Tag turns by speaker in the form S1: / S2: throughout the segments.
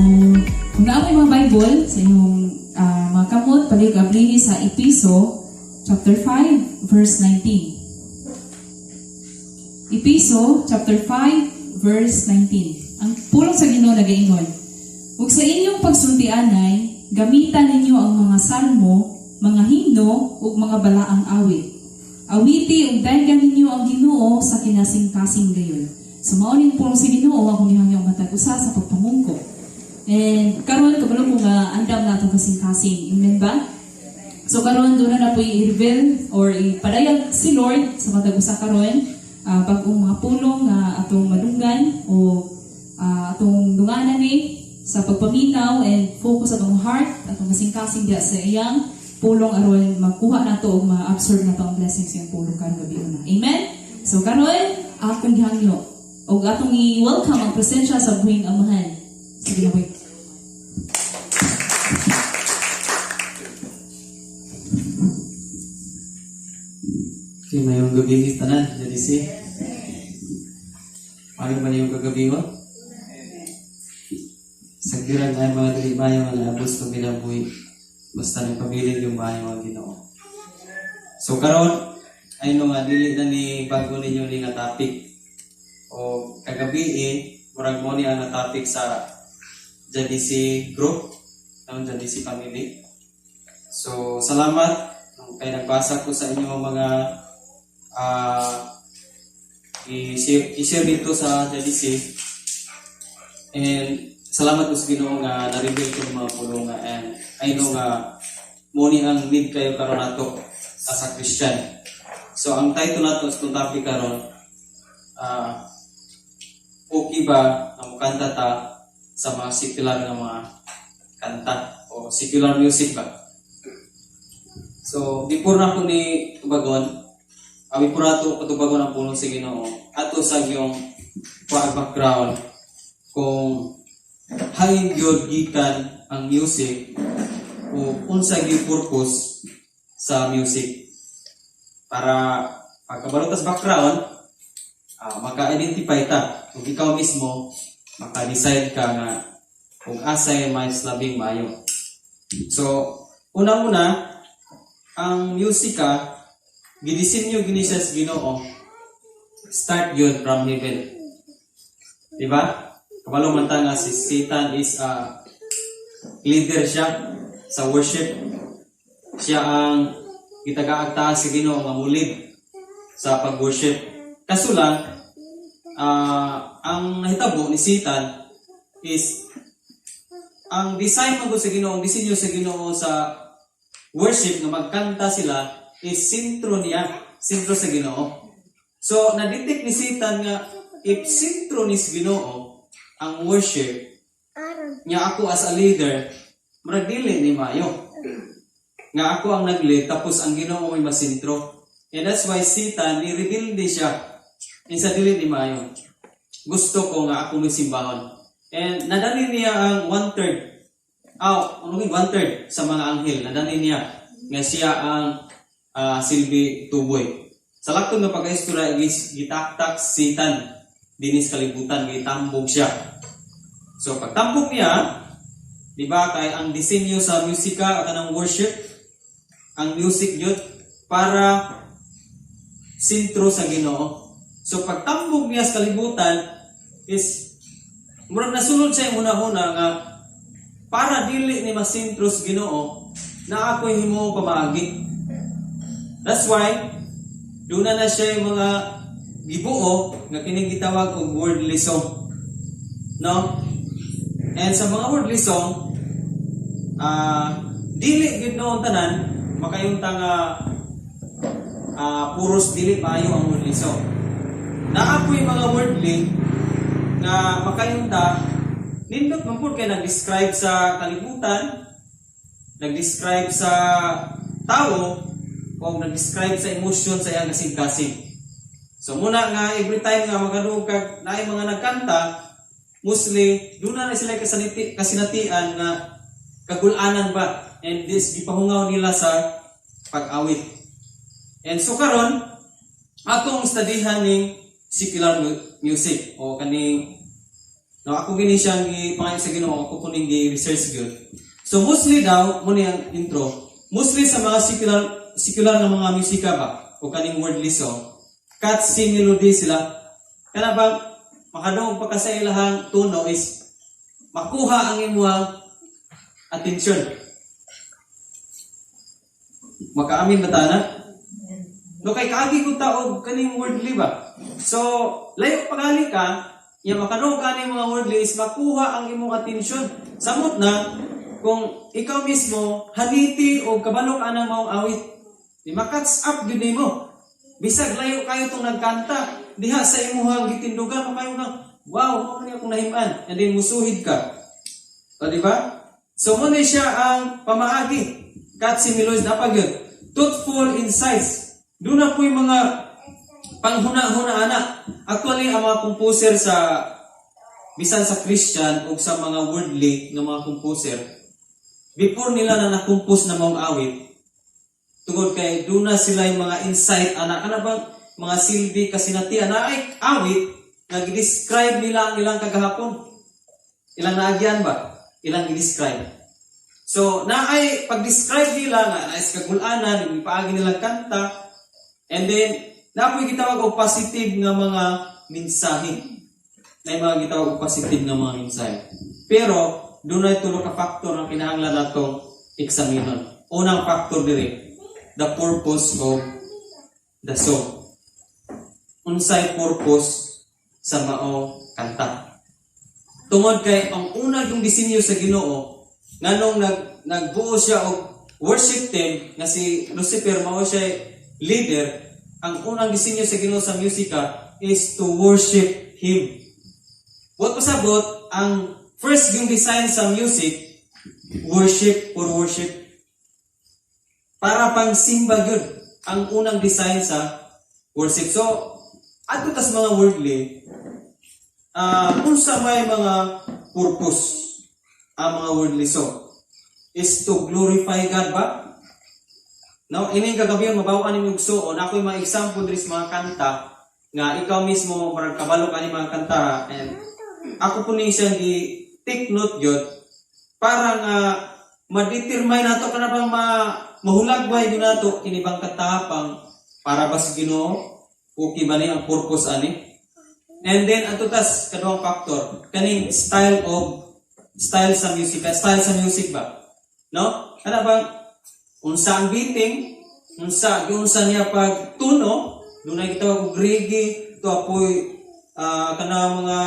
S1: Kung naa moy mga Bible sa inyong mga kamot, palihog ablihi sa Epeso chapter 5 verse 19. Epeso chapter 5 verse 19. Ang pulong sa Ginoo nagaingon, "Ug sa inyong pagsultianay, gamitan ninyo ang mga salmo, mga himno ug mga balaang awit. Awiti ug daygan ninyo ang Ginoo sa kinasingkasing gayon." So mao ning pulong sa Ginoo, akong gihangyo ang matag usa sa pagpamungko. And karon, kabalo ko nga andam na atong kasing-kasing. Amen ba? So karon, doon na po i-reveal or ipadayag si Lord sa matag usa karon bag-ong mga pulong nga atong madunggan o atong dunganan ni sa pagpaminaw and focus atong heart, atong kasing-kasing diya sa iyang pulong aron makuha nato ug ma-absorb nato ang blessings sa iyang pulong karon gabi una. Amen? So karon, akong gihangyo ug atong i-welcome ang presensya sa buhing Amahan. Sige na, boy.
S2: Okay, maayong gabi tanan, jadi si. Maayo ba niyong kagabi mo? Sagdiran ay mga dili maayo nga naabot sa kinabuhi. Basta nagpabilin yung maayo ang Ginoo. So karon ay no nga dili na ni bago ninyo ni nga topic. O kagabi eh, murag mo ni ang nga topic sa JDC group, ang JDC family. So salamat kay nagbasa ko sa inyo mga i-share dito sa JDC. And salamat po sa Ginoo nga na-reveal ko ng mga pulong nga and I know nga mo ni ang need kayo karon nato as a Christian. So ang title nato sa topic karon, okay ba nga mukanta ta sa mga secular nga mga kanta o secular music ba? So before na ko ni tubagon, before nato patubagon ang pulong sa Ginoo, ato sa yung background kung hain gyud gikan ang music o unsa gyud purpose sa music para pagkabalo tas background, maka-identify ta kung ikaw mismo maka-decide ka nga kung asay mas labing maayo. So una-una, ang musika gidisenyo gini siya sa Ginoo, start yun from heaven, di ba? Kabalo man ta nga si Satan is a leader siya sa worship. Siya ang gitagaag taas sa Ginoo nga mulid sa pag-worship. Kaso lang, ang nahitabo ni Satan is ang design mo sa Ginoo, ang disenyo sa Ginoo sa worship nga magkanta sila is sentro niya, sentro sa Ginoo. So na-detect ni Satan nga if sentro ni sa Ginoo ang worship niya, ako as a leader, murag dili ni maayo nga ako ang nag-lead tapos ang Ginoo may masentro. And that's why Satan ni-reveal di siya insa dili ni maayo. Gusto ko nga ako may simbahon. And nadani niya ang one-third, ano yung one-third sa mga anghel, nadani niya nga siya ang silbi tuboy. Sa laktong nga pagkaistorya, gitaktak Satan dinis kalibutan, gitambog siya. So pagtambog niya, di ba, kay ang disenyo sa musika at ang worship, ang music yun para sentro sa Ginoo. So pagtambog niya sa kalibutan is murag nasunod siya yung una-una nga para dili ni masentro sa Ginoo na ako'y himo pamaagi. That's why doon na siya yung mga gibuo nga kining gitawag og worldly song. No? And sa mga worldly song, dili gid noon tanan makayunta nga puros dili maayo ang worldly song. Naa po'y mga worldly nga makayunta nindot man pud kay nag-describe sa kalibutan, nag-describe sa tao, o nag-describe sa emosyon sa iyang kasing-kasing. So muna nga every time nga makadungog kag naay mga nagkanta, mostly doon na sila kasinatian nga kagulanan ba and this gipahungaw nila sa pag-awit. And so karon atong studyhan ning secular music o kaning No, ako gini siyang gipangayo sa Ginoo, ako kuning gi-research gyud. So mostly daw, mo ni ang intro, mostly sa mga secular nga mga musika ba o kaning worldly song, catchy melody sila. Kana ba makadungog pa ka sa ilahang tono is makuha ang imuhang atensyon. Makaamin ba ta na? No, kay kaagi ko ta og kaning worldly ba. So, layo pagali ka, ya makadungog ka ning mga worldly is makuha ang imong atensyon. Samot na kung ikaw mismo haniti o kabalo ka ng maong awit. Di ma-catch up gyud nimo. Bisag layo kayo tong nagkanta, diha sa imuhang gitindugan mo kayo nga, "Wow, mao ni akong nahiman." And then musuhid ka. O, di ba? So mo ni siya ang pamaagi. Catchy melodies na pa gyud. Thoughtful insights. Doon na po'y mga panghuna-huna ana. Actually, ang mga composer sa bisan sa Christian o sa mga worldly nga mga composer, before nila na na-compose na maong awit, tungod kay doon na sila yung mga insight ana, kana bang mga silbi kasinatian na ay awit nga gi-describe nila ang ilang kagahapon, ilang naagyan ba, ilang gi-describe. So naay pag-describe nila nga naay kagulanan ipaagi nila kanta, and then napoy gitawag og positive nga mga mensahe, na mga gitawag og positive nga mga mensahe. Pero dunay tulo ka factor ang kinahanglan natong eksaminon. Unang factor diri, the purpose of the song. Unsay purpose sa mao kanta? Tungod kay ang una yung disenyo sa Ginoo nganong nagbuo siya og worship team nga si Lucifer mao siya leader, ang unang disenyo sa Ginoo sa musika is to worship Him. Buot pasabot, ang first yung design sa music, worship for worship. Para pang simba yun, ang unang design sa worship. So, adto tas mga worldly, unsa may mga purpose ang mga worldly song? Is to glorify God ba? No, ining kagabi mabaw-an ninyo igsuon, ako yung mga example diri sa mga kanta nga ikaw mismo murag kabalo ka ni mga kanta, and ako po ni siyang gi take note gyud para nga ma-determine nato, kana bang mahulagbay gyud nato kini bang kanta pang para ba sa Ginoo, okay ba ni ang purpose ani. And then ato tas kaduhang factor, kaning style sa music, style sa music ba, no, kana bang unsa ang beating, unsa giunsa niya pag tuno, dunay gitawag og reggae to, apoy kana mga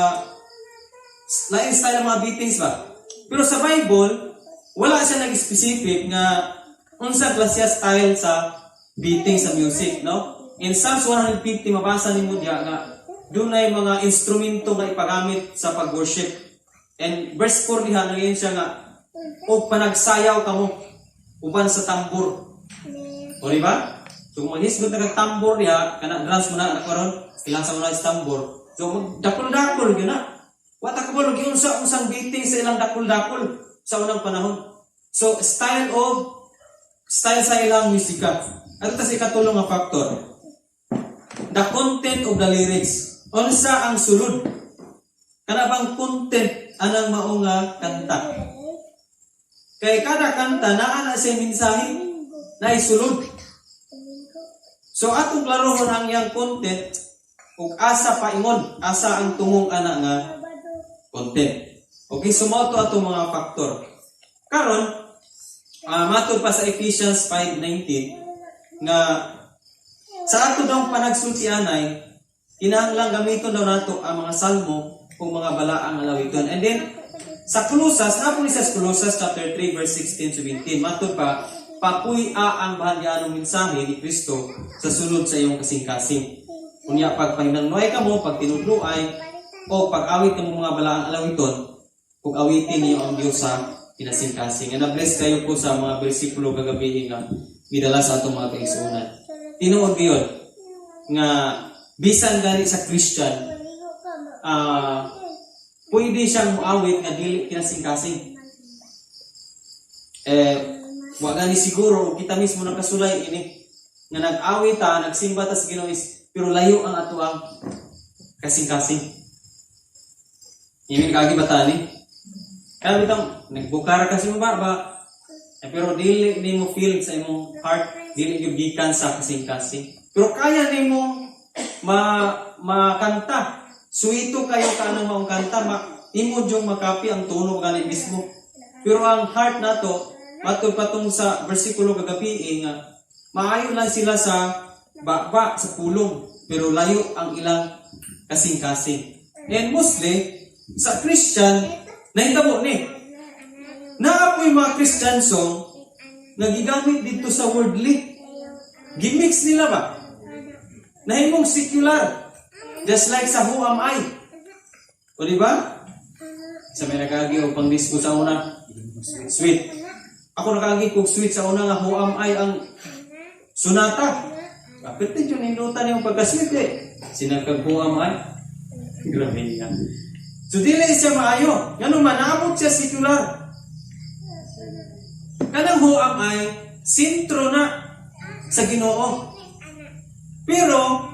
S2: lain style ng mga beatings ba. Pero sa Bible, wala siya nag-specific nga unsa klase style sa beating sa music, no? In Psalms 150, mabasa nimo diya nga dunay mga instrumento nga ipagamit sa pag-worship. And verse 4 diha ngayon siya nga og panagsayaw kamo uban sa tambor. O, di ba? So kung maghisgot na kag tambor diha, kana drums mo na karon, ilang sa mga tambor. So magdakol-dakol gyud na. Wa ta kabalo giunsa unsang beating sa ilang dakol-dakol sa unang panahon. So style sa ilang musika. Ato ta sa ikatulong nga factor. The content of the lyrics. Unsa ang sulod? Kana bang content anang mao nga kanta? Kay kada kanta naa na siya mensahe na isulod. So atong klarohon ang iyang content ug asa paingon, asa ang tungong ana nga content. Okay, so mao to atong mga factor. Karon, matod pa sa Ephesians 5:19 nga sa ato daw panagsulti anay, kinahanglan gamiton daw nato ang mga salmo o mga balaang alawiton. And then sa Colosas, napo ni sa Colosas chapter 3 verse 16 17, matod pa, papuy-a ang bahalyanong mensahe ni Kristo sa sulod sa iyong kasing-kasing. Unya pag pahinangnuay kamo, pag tinudluay, o pag-awit kamo mga balaang alawiton, ug awitin niyo ang Diyos sa kinasing-kasing. And na-bless kayo po sa mga bersikulo kagabi nga gidala sa atong mga kaigsuonan. Tinuod gyud nga bisan gani sa Christian, pwede siyang muawit nga dili kinasing-kasing. Eh, wa gani siguro kita mismo nakasulay ini nga nag-awit ta, nagsimba ta sa Ginoo is pero layo ang ato ang kasing-kasing. Imin kagi ba tani? Kaya bitang nagbukara kasi mo ba ba? Eh, pero dili nimo feel sa imong heart, dili gyud gikan sa kasing-kasing. Pero kaya nimo ma makanta. Suwito kayo ka anang maong kanta, ma, imo jung makapi ang tono gani mismo. Pero ang heart nato, matod patong sa bersikulo kagabi eh, nga maayo lang sila sa baba sa pulong, pero layo ang ilang kasing-kasing. And mostly sa Christian nahitabo ni. Naa poy mga Christian song nga gigamit dito sa worldly. Gimix nila ba? Nahimong secular. Just like sa "Who Am I". O, di ba? Sa may nakaagi og pang disco sa una. Sweet. Ako nakaagi kog sweet sa una nga "Who Am I" ang sonata. Kapit din yung nindutan yung pagka-sweet eh. Sinagkag "Who Am I". Grabe niya. So dili siya maayo. Ngano man naabot siya secular. Kanang "Who Am I", sentro na sa Ginoo. Pero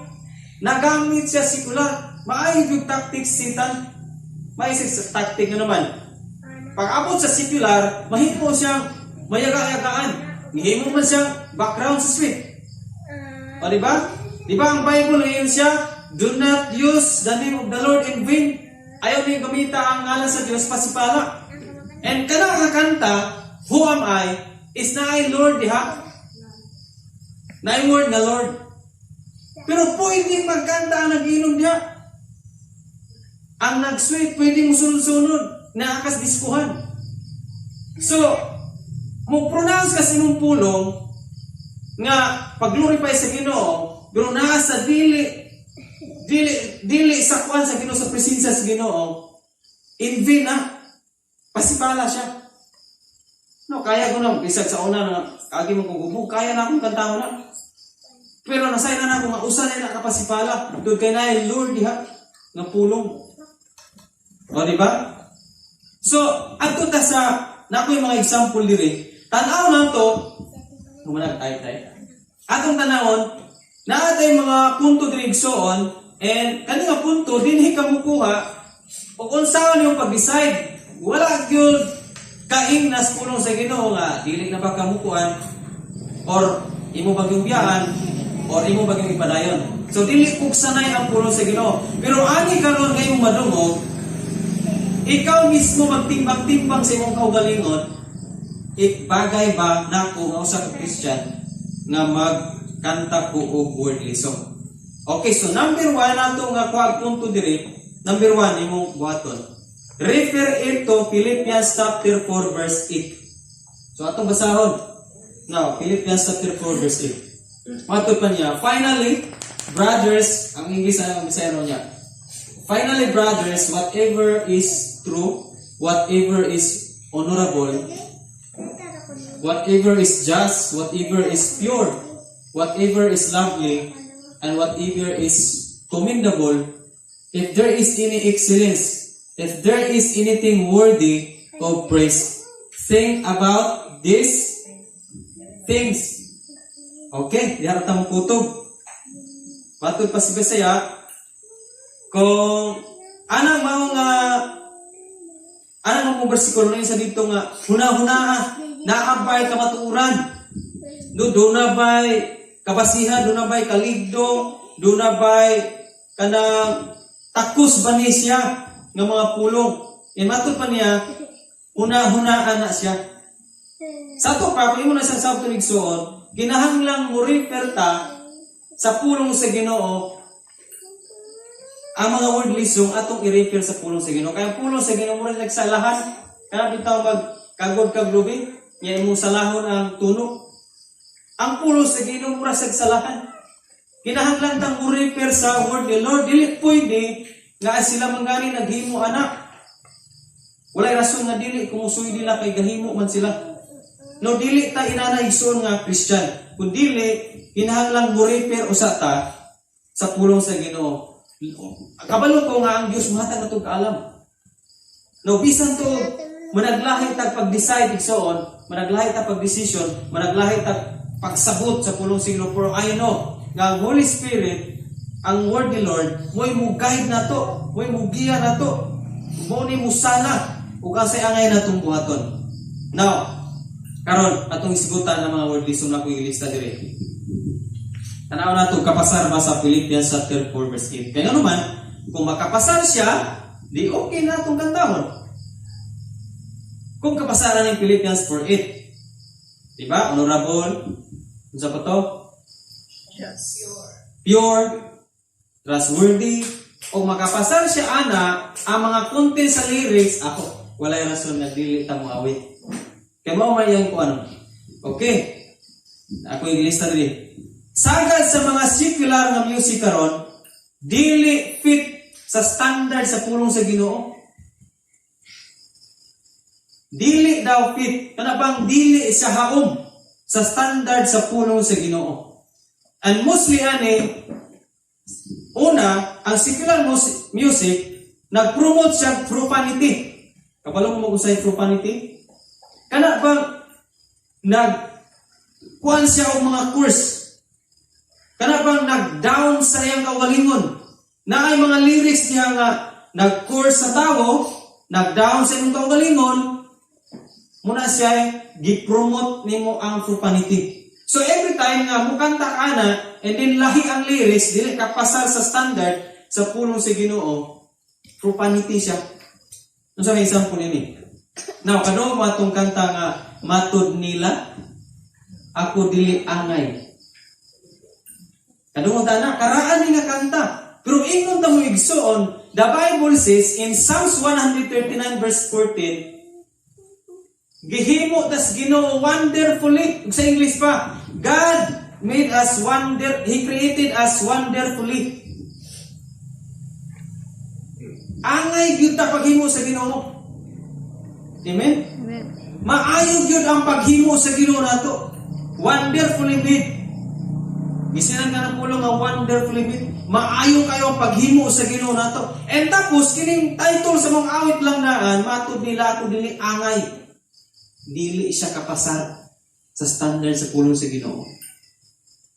S2: nagamit siya secular. Maayo yung tactics Satan. Maayo siya sa tactic nga naman. Pag abot sa secular, mahimo siyang mayaga-yagaan. Mahimo man siyang background sa sweet. O, di ba? Di ba ang Bible ngayon siya, "Do not use the name of the Lord in vain." Ayaw niyo gamita ang ngalan sa Diyos pasipala. And kana nga kanta, "Who Am I", is naay "Lord" diha. Naay word nga "Lord". Pero pwede magkanta ang nag-inom diha. Ang nag-sweet, pwede mo sunod-sunod. Naakas diskuhan. So, mo pronounce kasi mong pulong nga pag-glorify sa Ginoo, pero naa sa dili dili dili sa kuan sa Ginoo, sa presensya sa Ginoo, in vain na, pasipala siya. No, kaya ko na bisag sa una na kagi mo kong gubo, kaya na akong kantahon na. Pero nasay na na ako nga usa na nakapasipala tungod kay naay "Lord" diha nga pulong. O, di ba? So, adto ta sa nako yung mga example diri. Tan-aw nato, humanag tay tay. Atong tanawon, naa tay mga punto diri, igsoon, and kani nga punto dinhi ka mukuha o kung saan yung pag-decide. Wala gyud kaing nas pulong sa Ginoo nga dili na ba ka mukuan or imo bagyong biyaan or imo bagyong ipadayon. So dili kog sanay ang pulong sa Ginoo. Pero ani karon nga imong madungog, ikaw mismo magtimbang-timbang sa imong kaugalingon, if bagay ba nako nga usa ka Christian nga magkanta ko og worldly song. Okay, so number one nato nga kuha punto diri, number one imong buhaton. Refer it to Philippians chapter 4 verse 8. So atong basahon. Now, Philippians chapter 4 verse 8. Matod pa niya, "Finally, brothers," ang English ang Bisaya niya. "Finally, brothers, whatever is true, whatever is honorable, whatever is just, whatever is pure, whatever is lovely, and whatever is commendable, if there is any excellence, if there is anything worthy of praise, think about these things." Okay, diha ra ta mo kutob. Matod pa si Bisaya, kung anang mao nga anang mo bersikulo na sa dito nga huna-hunaa, naa bay kamatuoran, no, duna bay kabasihan, duna bay kaligdo, duna bay kanang takos ba ni siya nga mga pulong. And matod pa niya, huna-hunaan na siya. Sa ato pa, kung imo na siyang sabto igsoon, kinahanglang mo refer ta sa pulong sa Ginoo. Ang mga worldly song atong i-refer sa pulong sa Ginoo. Kaya ang pulong sa Ginoo mo rin nagsalahan. Kaya bitaw mag kagod kag lubi, nya imong salahon ang tuno. Ang pulong sa Ginoo mura sa salahan. Kinahanglan tang mo refer sa word ni Lord. Dili pwede nga sila mangani naghimo anak. Walay rason nga dili kung musuy nila kay gahimo man sila. No, dili ta inana, igsoon nga Christian. Kung dili, kinahanglan mo refer usa ta sa pulong sa Ginoo. Kabalo ko nga ang Dios mohatag natong kaalam. No, bisan to managlahi tag pag-decide, igsoon, managlahi tag pag-decision, managlahi tag pagsabot sa pulong sa Ginoo. Pero I know nga ang Holy Spirit, ang word ni Lord, mo'y mo guide nato, mo'y mo giya nato. Mao ni musala ug asa angay natong buhaton. Now, karon atong isgutan ang mga wordlism na akong ilista diri. Tanaw nato kapasar ba sa Philippians chapter 4 verse 8. Kaya naman, kung makapasar siya, di okay na atong kantahon. Kung kapasaran ng Philippians 4:8. Diba? Honorable. Unsa pa to?
S3: Yes.
S2: Pure, trustworthy, o makapasar siya ana ang mga content sa lyrics, ako, walay rason nga dili ta mo awit. Kay mao man iyang kuan. Okay. Ako yung lista diri. Sagad sa mga secular nga music karon, dili fit sa standard sa pulong sa Ginoo. Dili daw fit, kana bang dili siya haom sa standard sa pulong sa Ginoo. And mostly ani, una, ang secular music nag-promote siya profanity. Kabalo mo kung profanity? Kana bang nag kuan siya og mga curse? Kana bang nag-down sa iyang kaugalingon? Na ay mga lyrics niya nga nag-curse sa tao, nag-down sa imong kaugalingon, muna siya gi-promote nimo ang profanity. So every time nga mukanta ka na and then lahi ang lyrics, dili ka pasar sa standard sa pulong sa Ginoo, profanity siya. Unsa may example nini? Now, kano matong kanta nga "Matud Nila Ako Dili Angay"? Kadungog ta na, karaan ni nga kanta. Pero ingon ta mo, igsoon, the Bible says in Psalms 139 verse 14, gihimo tas Ginoo wonderfully. Ug sa English pa, God made us wonder, He created us wonderfully. Angay gyud ta paghimo sa Ginoo. Amen?
S3: Amen.
S2: Maayo gyud ang paghimo sa Ginoo nato. Wonderfully made. Gisinan ka ng pulong nga wonderfully made. Maayo kayo ang paghimo sa Ginoo nato. And tapos kining title sa mga awit lang naan, "Matud Nila Ako Dili Angay." Dili siya kapasar sa standard sa pulong sa Ginoo.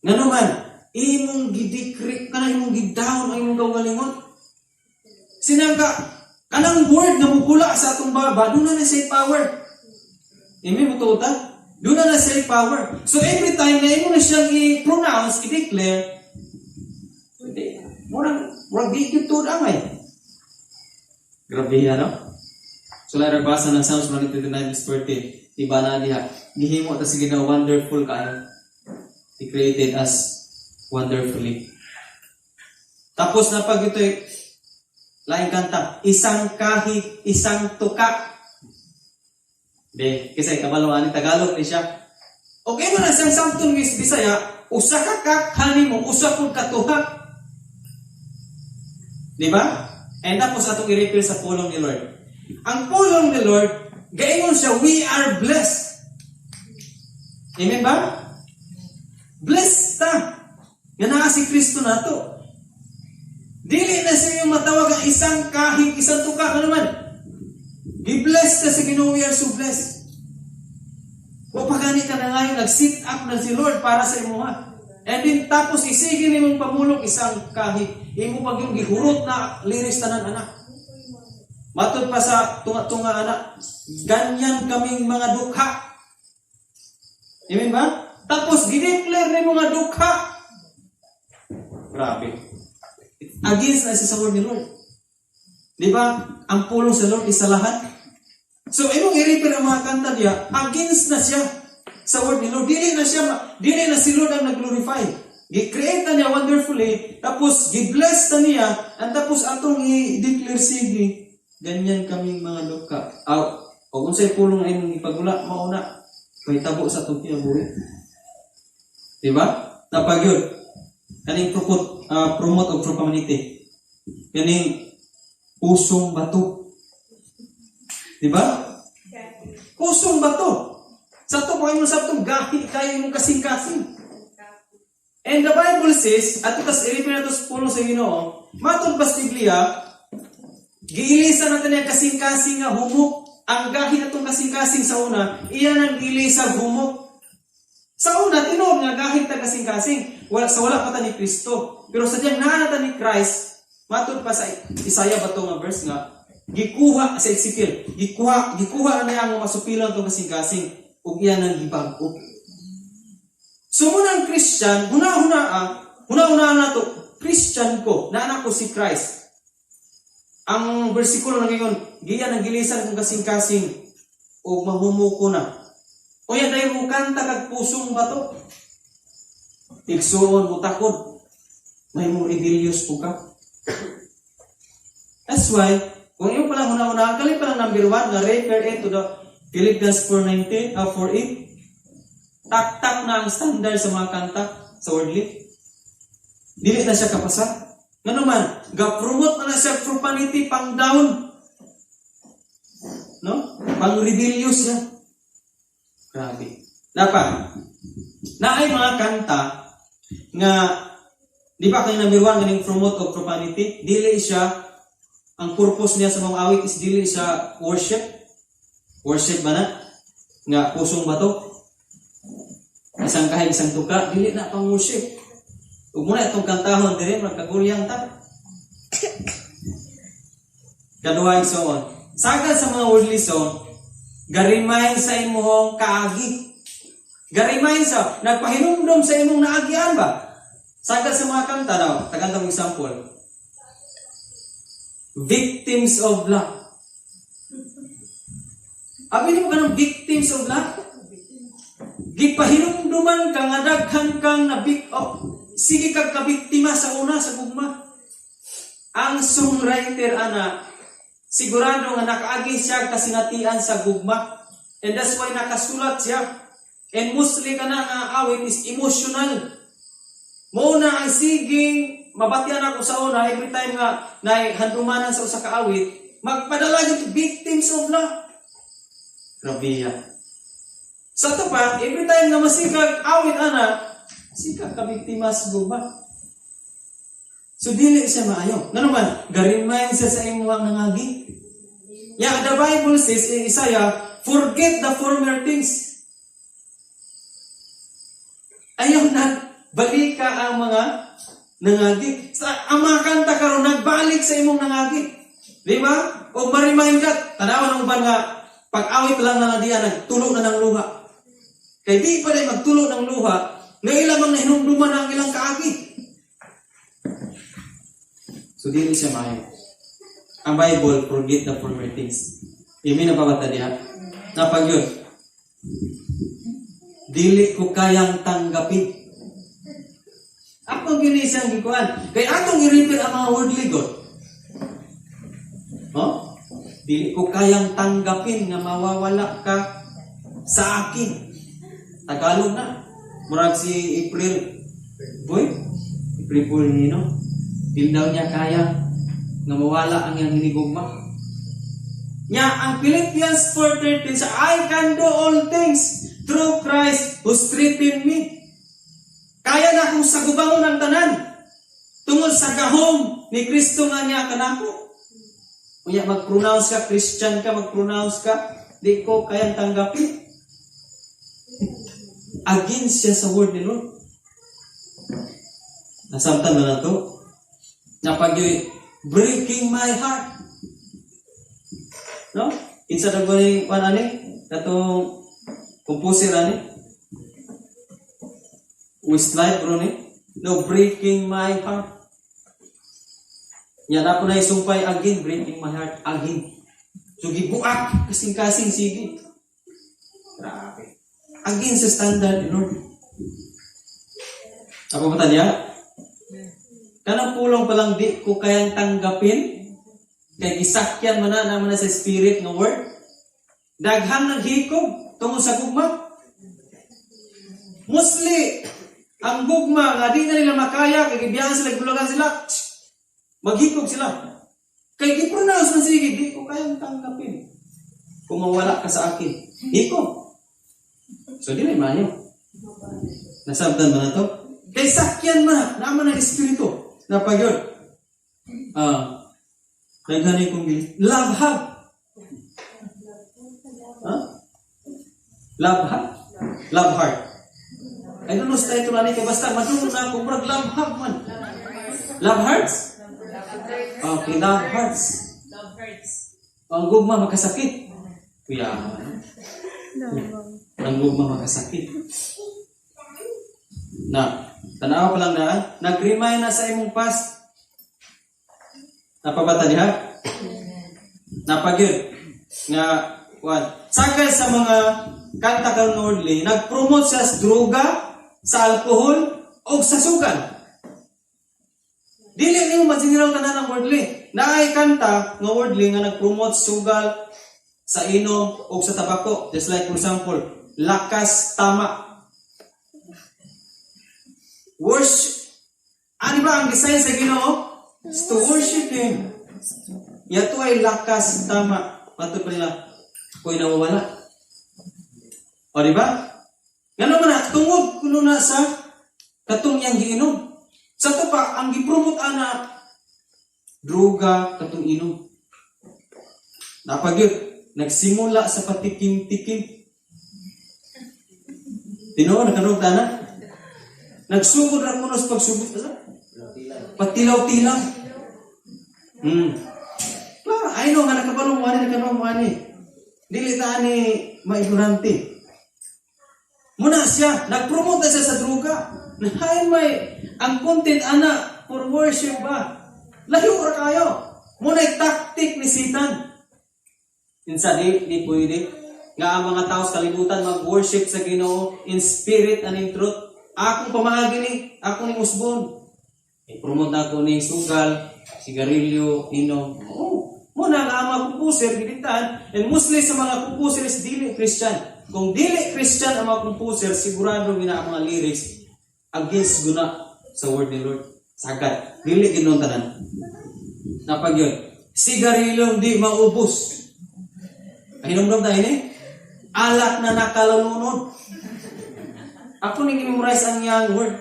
S2: Ngano man, imong gidikrik kana, imong gidown ang imong kaugalingon. Sinangka kanang word nga mukula sa atong baba, duna na siya power. Amen mo ta? Duna na siya power. So every time na imo na siyang i-pronounce, i-declare, hindi, murang di gyud tuod angay. Grabe yan, no? So, lahat basa ng Psalms 139 verse 14. Iba na diha. Gihimo ta sa Ginoo wonderful kaayo. He created us wonderfully. Tapos na pag ito, laing kanta, "Isang Kahig, Isang Tuka." Be, kasi kabalo ani, Tagalog ni siya. Okay mo na siyang samton ng Bisaya, usa ka kakhanin mo, usa pud ka tuhak. Di ba? And tapos atong i-refer sa pulong ni Lord. Ang pulong ni Lord, gaingon siya, we are blessed. Amen ba? Blessed ta. Nga naa si Kristo nato. Dili na siya yung matawag ang isang kahig, isang tuka, ano man. Gi-bless ta sa Ginoo, we are so blessed. Wa pa gani ka na ngayon, nag-sit up na si Lord para sa imuha. And then tapos isige nimong pamulong "Isang Kahig". Imo pag yung gihurot na lyrics tanan anak. Matod pa sa tunga-tunga anak, ganyan kaming mga dukha. Amen ba? Tapos gideclare ni mga dukha. Grabe. Against na siya sa word ni Lord. Di ba? Ang pulong sa Lord is sa lahat. So, imong i-refer ang mga kanta niya, against na siya sa word ni Lord. Dili na si Lord ang nag-glorify. Gi-create na niya wonderfully, tapos gi-bless na niya, and tapos atong i-declare sige, ganyan kaming mga dukha. Aw, o kung sa'y pulong ay imong ipagula, mauna, mahitabo sa atong kinabuhi. Di ba? Napag yun. Kaning promote og profanity. Kaning "Pusong Bato". Di ba? "Pusong Bato". Sa to pa imong sabtong gahi kayo imong kasing-kasing. And the Bible says, ato tas i-refer nato sa pulong sa Ginoo, matod pa sa Biblia, giilisan natin ang kasing-kasing nga humok. Ang gahi natong kasing-kasing sa una, iyan ang giilisa humok. Sa una, tinuod nga gahi ta kasing-kasing. Wala pa ta ni Kristo. Pero sa diyang naa na ta ni Christ, matod pa sa Isaiah ba to nga verse nga, Gikuha sa Ezekiel. Gikuha na niya ang masupilon itong kasing-kasing ug iya nang gibag-o. So muna ang Christian, huna-huna ah, huna-huna na to, Christian ko, naanak ko si Christ. Ang bersikulo na ngayon, giya nang gilisan kong kasing-kasing o mahumuko na. O yan dahil mo kanta kag pusong bato. Igsuon mo takod. May mo rebellious po ka. That's why, kung iyo palang huna-huna, kali palang number 1 nga refer it to the Philippians 4:19, 4:8. Tak-tak na ang standard sa mga kanta sa worldly. Dili na siya kapasa. Ngano man, ga-promote na na siya profanity pang down. No? Pang rebellious siya. Grabe. Napa, naay mga kanta nga di ba kay number 1 ganing promote og profanity, dili siya ang purpose niya sa mga awit is dili siya worship. Worship ba na? Nga pusong bato? Isang kahig, isang tuka, dili na pang worship. Ug muna itong kantahon dire, magkagulyang ta. Kaduha, igsoon. Sagad sa mga worldly song, ga-remind sa imong kaagi. Ga-remind sa, nagpahinumdom sa imong naagian ba? Sagad sa mga kanta daw, tagantang example. Victims of Love. Abi mo ka ng Victims of Love? Gipahinumduman ka nga daghan kang nabik oh, sige kag kabiktima sa una sa gugma. Ang songwriter ana sigurado nga nakaagi siya kasinatian sa gugma. And that's why nakasulat siya. And mostly kana nga awit is emotional. Mo na ang siging mabatian ako sa una every time nga nahandumanan sa usa ka awit, magpadala gyud Victims of Love. Grabe ya. Sa ato pa, every time nga masikag awit ana, sikag ka biktima sa gugma. So dili siya maayo. Ngano man, ga-remind siya sa imong nangagi. Yeah, the Bible says in Isaiah, "Forget the former things." Ayaw na balika ang mga nangagi. Sa ang mga kanta karon nagbalik sa imong nangagi. Di ba? O ma-remind ka, tanawan ang uban nga pag-awit lang na diyan nagtulo na ng luha. Kay di pa rin magtulo ng luha, nga ilang mang nahinumduman ang ilang kaagi. So dili siya maayo. Ang Bible, forget the former things. Amen na ba diha? Napag yun. Dili ko kayang tanggapin. Ako gini siyang gikuan. Kay atong i-repeat ang mga worldly God. No? Dili ko kayang tanggapin nga mawawala ka sa akin. Tagalog na. Murag si April Boy? April Boy no? Dili daw niya kaya nga mawala ang iyang hinigugma. Nya ang Philippians 4:13 sa "I can do all things through Christ who strengthened me." Kaya na akong sagubangon ang tanan tungod sa gahom ni Kristo nga niya kanako. Unya mag-pronounce ka, Christian ka, mag-pronounce ka, di ko kayang tanggapin. Against siya sa word ni Lord. Nasabtan ba na to? Napagyoy, "Breaking My Heart." No? Kinsa daw ni kuan ani? Katong composer ani? Westlife bro ni? No, "Breaking My Heart." Nya na po na isumpay again, "Breaking My Heart again." So gibuak kasing-kasing sige. Grabe. Again sa standard ni Lord. Ako ba niya? Kanang pulong pa lang di ko kayang tanggapin. Kay gisakyan man na naman na sa spirit nga word. Daghang naghikog tungod sa gugma. Mostly, ang gugma nga di na nila makaya, kay gibiyahan sila, gulagan sila, maghikog sila. Kay gi-pronounce man sige, di ko kayang tanggapin kung mawala ka sa akin. Hikog. So, di na maayo. Nasabtan ba na to? Kay sakyan man, naman ang espiritu. Napag yun. Ah, daghan kong gili. Love hug. Huh? Love hug? Love heart. I don't know sa title ani kay basta madungog na ako murag love hug man. Love hearts? Okay, love hearts.
S1: Love hurts.
S2: Ang gugma makasakit. Kuya, ang gugma makasakit. Na, tanaw pa lang na, nag-remind na sa imong past. Napabata diha? Napagyud nga kuan. Sakay sa mga kanta karon worldly, nag-promote siya sa droga, sa alcohol, o sa sugal. Dili nimo ma-general tanan ang worldly. Naay kanta nga worldly nga nag-promote sugal, sa inom o sa tabako. Just like, for example, Lakas Tama. Worship. Ano ba ang design sa Ginoo? Is to worship Him. Yato ay Lakas Tama. Pato pa nila, ko'y nawawala. O, di ba? Ngano man na, tungod kuno na sa katong iyang giinom. Sa to pa, ang gipromote ana, droga, katong inom. Napagyud, nagsimula sa patikim-tikim. Tinuod, nakanog na. Nagsugod ra kuno sa pagsugod. Asa? Patilaw-tilaw. Klaro, I know nga nakabalo mo ani, nakabalo mo ani. Dili ta ani maignorante. Muna siya, nag-promote na siya sa droga. Nahain may ang content ana for worship ba? Layo ra kayo. Muna tactic ni Satan. Insa di pwede nga ang mga tao sa kalibutan mag-worship sa Ginoo in spirit and in truth. Akong pamaagi ni, ako ning usbon. I-promote na ako ni sugal, sigarilyo, inom. Oh, muna nga ang mga composer gilitan, and mostly sa mga composer is dili Christian. Kung dili Christian ang mga composer, sigurado gina ang mga lyrics against guna sa word ni Lord. Sagad. Dili ginon tanan. Napag yun. Sigarilyo di maubos. Ay, hinumdum tayo ni? Alak na nakalunod. Ako ning memorize ang iyang word.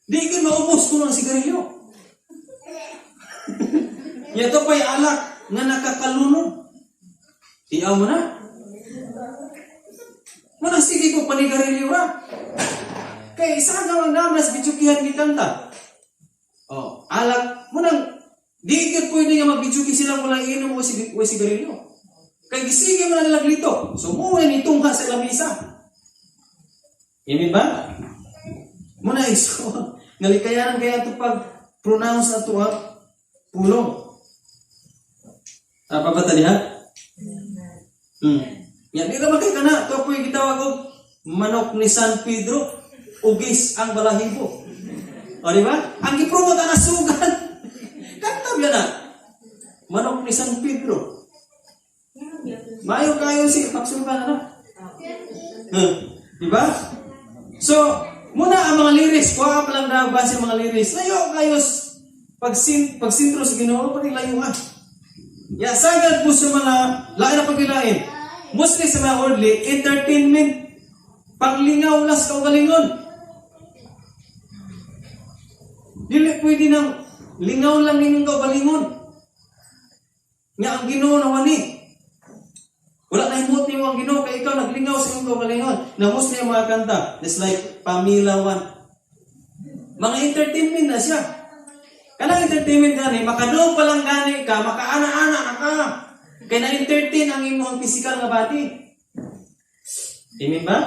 S2: Di gyud maubos kuno ang sigarilyo. Yato pa'y alak nga nakakalunod. Tiyaw mo na. Muna sige ko panigarilyo ra. Kay isa ka ang namas bidyukihan gikanta. Oh, alak munang di gyud pwede nga magbidyuki sila walang inom o sigarilyo. Kay gisige man na nila glito. So mo ni tungha sa lamisa. Amen ba? Muna iso. Ngalikayanan kaya ito pag pronounce na ito ang pulong. Apa ba tadi ha? Ya, di naman kay kana. Ito po yung gitawag og manok ni San Pedro. Ugis ang balahibo. O, di ba? Ang gipromote ana sugal. Kanta ba na? Manok ni San Pedro. Mayo kayo si pagsulban na. Huh. Di ba? So, muna ang mga lyrics, kuha pa lang daw ba sa mga lyrics. Layo kayo pag sin pag sintro sa Ginoo pag layuan. Ya sagad po sa mga lain na pagkilain. Mostly sa mga worldly entertainment, panglingaw las kaugalingon. Dili pwede nang lingaw lang ninyong kaugalingon. Nga ang Ginoo na wani. Wala na himot nimo ang Ginoo kay ikaw naglingaw sa imong kaugalingon. Na mostly ang mga kanta, just like Pamela One. Mga entertainment na siya. Kanang entertainment gani, makadungog pa lang gani ka, makaana-ana na ka. Kay na-entertain ang imong physical nga body. Amen ba?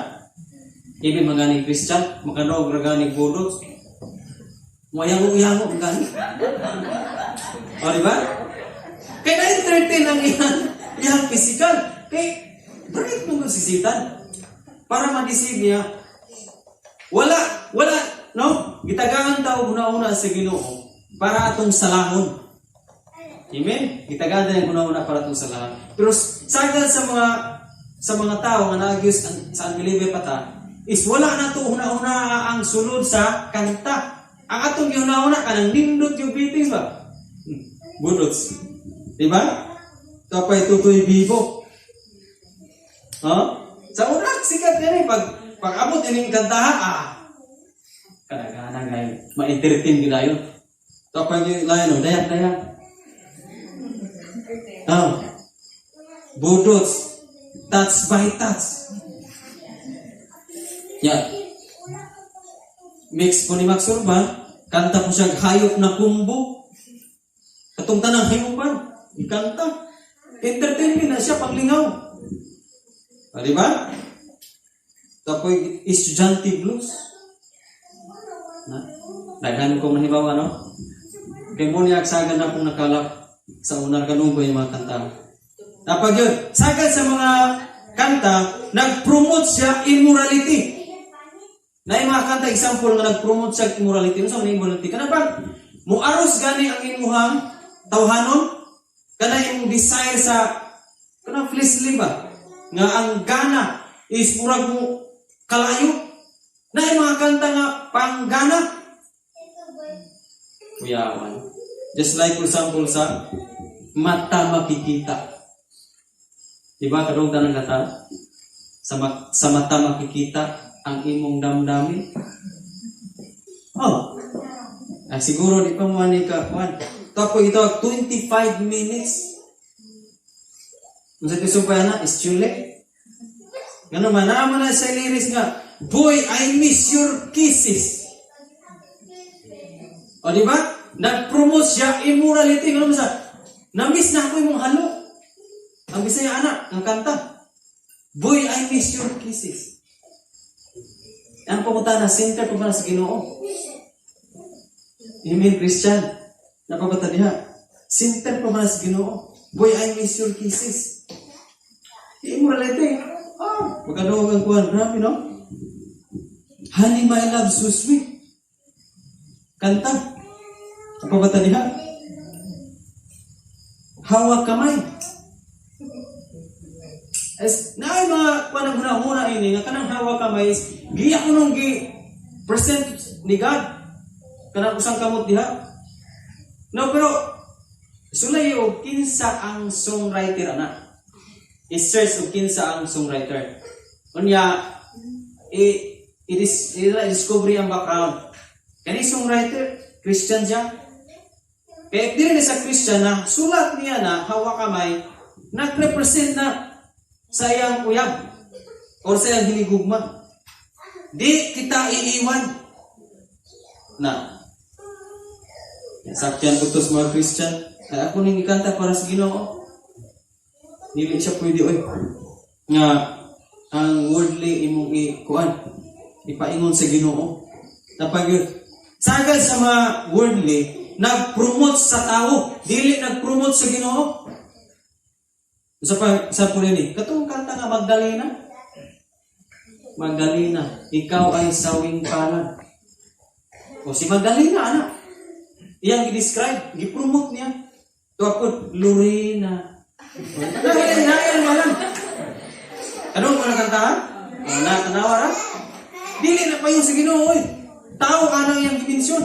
S2: Ibig mga Christian, makadungog ra gani budots. Muyango-yango gani. O, di ba? Kay na-entertain ang iyang physical. Kay break mo si Satan. Para ma-deceive niya. Wala, wala, no? Gitagaan tao una-una sa Ginoo para atong salahon. Amen? Gitagaan tayo una-una para atong salahon. Pero sagad sa mga tao nga naagyos sa unbeliever pa ta, is wala na to una-una ang sulod sa kanta. Ang atong gihuna-huna kanang nindot yung greetings ba? Budots. Di ba? Kapay tutoy bibo. Ha? Sa una, sikat yan eh. Pag abot ining kantahan, kadagana ngay, ma-entertain gila yun. Kapag yung layan, no, dayak, dayak. Oh. Budots. Touch by touch. Yeah. Mix po ni Max Urban, kanta po siya hayop na kumbo. Katong tanang hayupan, ikanta. Entertainment na siya, panglingaw. O, di ba? Tapos, estudyante blues. Na? Daghan ko manibaw, ano? Kay mo niya agsagan na akong nakalap sa unar kanong ko yung mga kanta. Napag yun, sagad sa mga kanta, nag-promote siya immorality. Na yung mga kanta, example nga nag-promote siya immorality. Ano sa mga immorality? Kana ba, muaros gani ang imuhang tawhanon? Kana imong desire sa, kana fleshly ba? Nga ang gana is murag mo kalayo. Na yung mga kanta nga panggana. Kuyawan. Just like, for example, sa "Mata Makikita." Diba kadong tanang kata? Sa mata makikita ang imong damdamin. Oh. Ay, siguro di pa mo ani ka kuan. Tapos ito 25 minutes. Unsa ti na is chule. Ngano man naa man na sa lyrics nga, "Boy, I miss your kisses." O, di ba? Nag-promote siya immorality. Ngano man sa na-miss na ako imong halo. Ang Bisaya anak, ang kanta. "Boy, I miss your kisses." Ang pumunta na center pa ba sa Ginoo? Amen, Christian. Napabata diha. Center pa ba sa Ginoo? "Boy, I miss your kisses." Immorality. Ah, magkano ang kuwan. Grabe, no? "Honey, my love, so sweet." Kanta. Napabata diha. "Hawak Kamay." As naay mga panang huna-huna ini nga kanang hawak kamay is giya ko nung gi present ni God kanang usang kamot diha. No, pero sulay og kinsa ang songwriter ana. I-search og kinsa ang songwriter. Unya i it is i-discovery ang background. Kani songwriter, Christian siya. Kaya dili na sa Christian na sulat niya na "Hawak Kamay", nag-represent na sa iyang uyab or sa iyang hinigugma. Di kita iiwan. Na. Sakyan ko to sa mga Christian. Ay, ako ning ikanta para sa Ginoo. Dili siya pwede oy. Nga ang worldly imong i-kuan, ipaingon sa Ginoo. Napag sagad sa mga worldly, nag-promote sa tao, dili nag-promote sa Ginoo. Sa pa sa po nini, katong kanta nga "Magdalena". "Magdalena, ikaw ay sawing palad." O si Magdalena ana. Iyang gi-describe, gi-promote niya. Tuwa Lorena. Dahil na malam. Ano mo nakantahan? O na tanawa ra? Dili na pa yung sa Ginoo oy. Tao anang iyang dimensyon.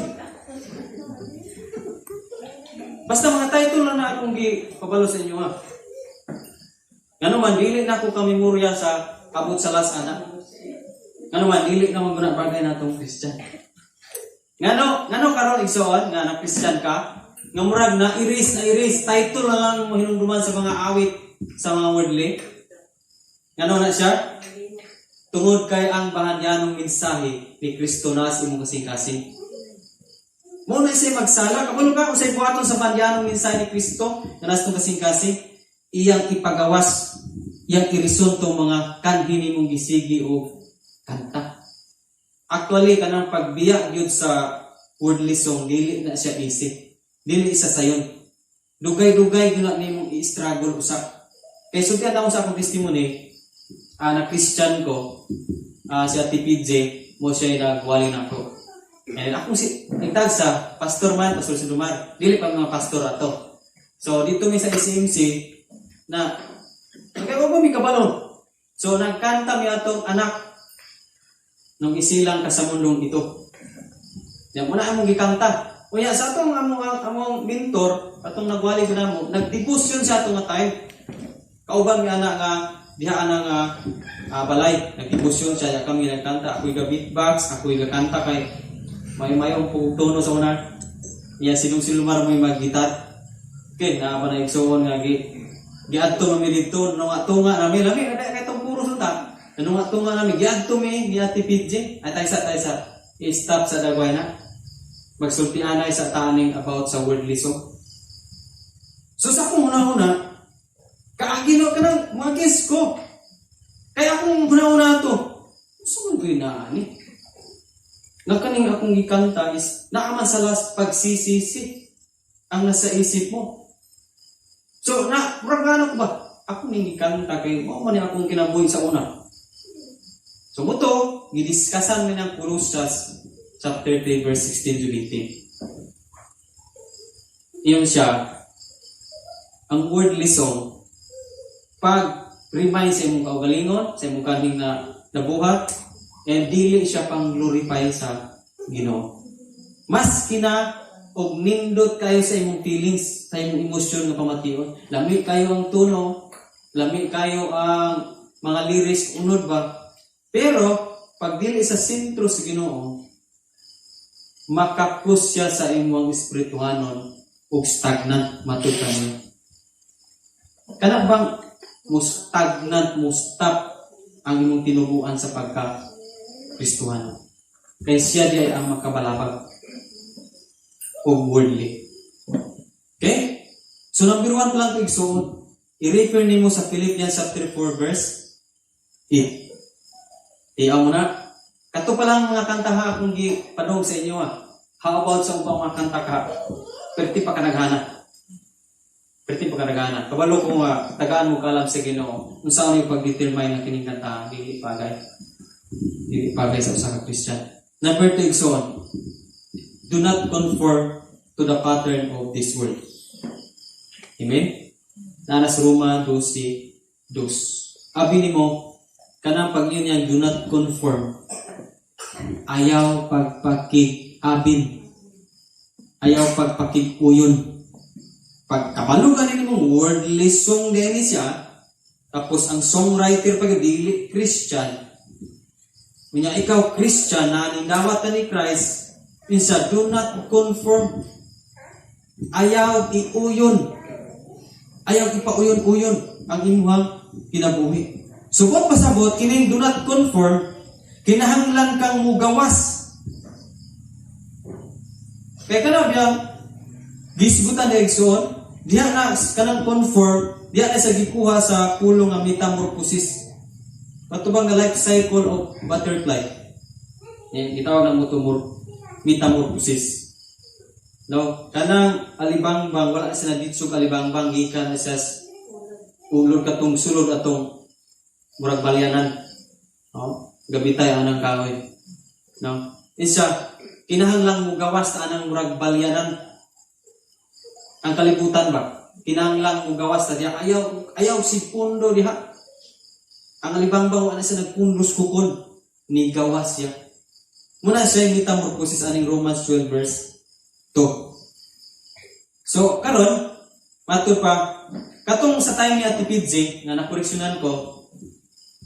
S2: Basta mga title lang na akong gi pabalo sa inyo ha. Ngano man dili na ako kamemorya sa abot sa last ana. Ngano man dili na man guna bagay natong Christian. Ngano karon, igsoon, nga na Christian ka, nga murag na iris title na lang mo hinumduman sa mga awit sa mga worldly. Ngano na siya? Tungod kay ang bahandyanong mensahe ni Kristo na sa imong kasing-kasing. Mo na siya magsala, kabalo ka kung sa ibuhaton sa bahandyanong mensahe ni Kristo na nasa imong kasing-kasing, iyang ipagawas, iyang irison tong mga kanhi nimong gisigi o kanta. Actually, kanang pagbiya gyud sa worldly song, dili na siya easy. Dili isa sayon. Dugay-dugay gyud na nimong i-struggle usa. Kay sultihan ako sa akong testimony, na Christian ko, si Ate PJ, mo siya nagwali nako. And ako si nagtag sa pastor man, Pastor Silumar. Dili pa mga pastor ato. So dito mi sa SMC na kay ko mi kabalo. So nagkanta mi atong "Anak nung isilang ka sa mundong ito." Yan muna among gikanta. Unya sa atong among mentor, atong nagwali ko namo, nagdebosyon sa atong nga time. Kauban mi ana nga diha ana nga balay, nagdebosyon siya ya kami nagkanta. Ako'y ga beatbox, ako'y gakanta kay may mayong tono sa una. Iya sinong silumar mo mag-gitar. Okay, na pa na igsuon nga gi giadto mami didto nunga tunga nami lami kada kay tong puro sunta. Nunga tunga nami giadto mi ni Ate PJ. Ay taysa taysa i-stop sa dagway na. Magsulti anay sa taning about sa worldly song. So sa akong una-una, Ang Ginoo kanang mga guest ko. Kaya akong una-una to. Gusto mo ko na ani? Nga kaning akong gikanta is naaman sa last pagsisisi ang nasa isip mo. So, na, murag nga ko ba? Ako ning gikanta kay mao man ni akong kinabuhi sa una. So, mao to, gidiscussan mi ng Colossus chapter 3 verse 16 to 18. Iyon siya, ang worldly song, pag remind sa imong kaugalingon, sa imong kaning na nabuhat, and dili siya pang glorify sa Ginoo. Mas kina og nindot kayo sa imong feelings, sa imong emosyon nga pamation. Lami kayo ang tono, lami kayo ang mga lyrics unod ba. Pero pag dili sa sentro sa Ginoo, makakus siya sa imong espirituhanon ug stagnant matud ka niya. Kana bang mo stagnant, mo stop ang imong tinubuan sa pagka Kristohano? Kay siya di ay ang makabalabag og worldly. Okay? So number one pa lang ito, igsoon. I-refer nimo sa Philippians chapter 4 verse 8. Iyaw mo na. Kato pa lang mga kanta ha akong gipadong sa inyo ha. How about sa ubang mga kanta ka? Perti pa kanaghana. Perti pa kanaghana. Kabalo ko nga tagaan mo kalam sa Ginoo. Unsa ni pag-determine nga kining kanta dili bagay. Dili bagay sa usa ka Christian. Number two, igsoon. Do not conform to the pattern of this world. Amen? Naa sa Roma 12:2. Abi nimo, kanang pag yun yan, do not conform. Ayaw pagpakig-abin. Ayaw pagpakig-uyon. Pagkabalo ganin mo, worldly song din siya, tapos ang songwriter pag dili Christian, kunya ikaw Christian na nindawat na ni Christ, insa do not conform. Ayaw iuyon. Ayaw ipauyon-uyon ang imuhang kinabuhi. Subot pasabot, kining do not conform, kinahanglan kang mugawas. Kaya kana biyang gisgutan na igsoon, diha na kanang conform, diha na sa gikuha sa pulong nga metamorphosis. Patubang na life cycle of butterfly. Yan, gitawag na metamorphosis. No, kanang alibangbang wala sa naditsog alibangbang gikan na sa ulod katong sulod atong murag balyanan. No? Gabitay anang kahoy. No? Isa kinahanglang mugawas ta anang murag balyanan ang kalibutan ba? Kinahanglang mugawas ta diha, ayaw ayaw si pundo diha. Ang alibangbang wala sa nagpundos kukon ni gawas siya. Muna siya yung metamorphosis aning Romans 12 verse 2. So, karon matud pa, katong sa time ni Ate PJ, nga nakoreksyonan ko,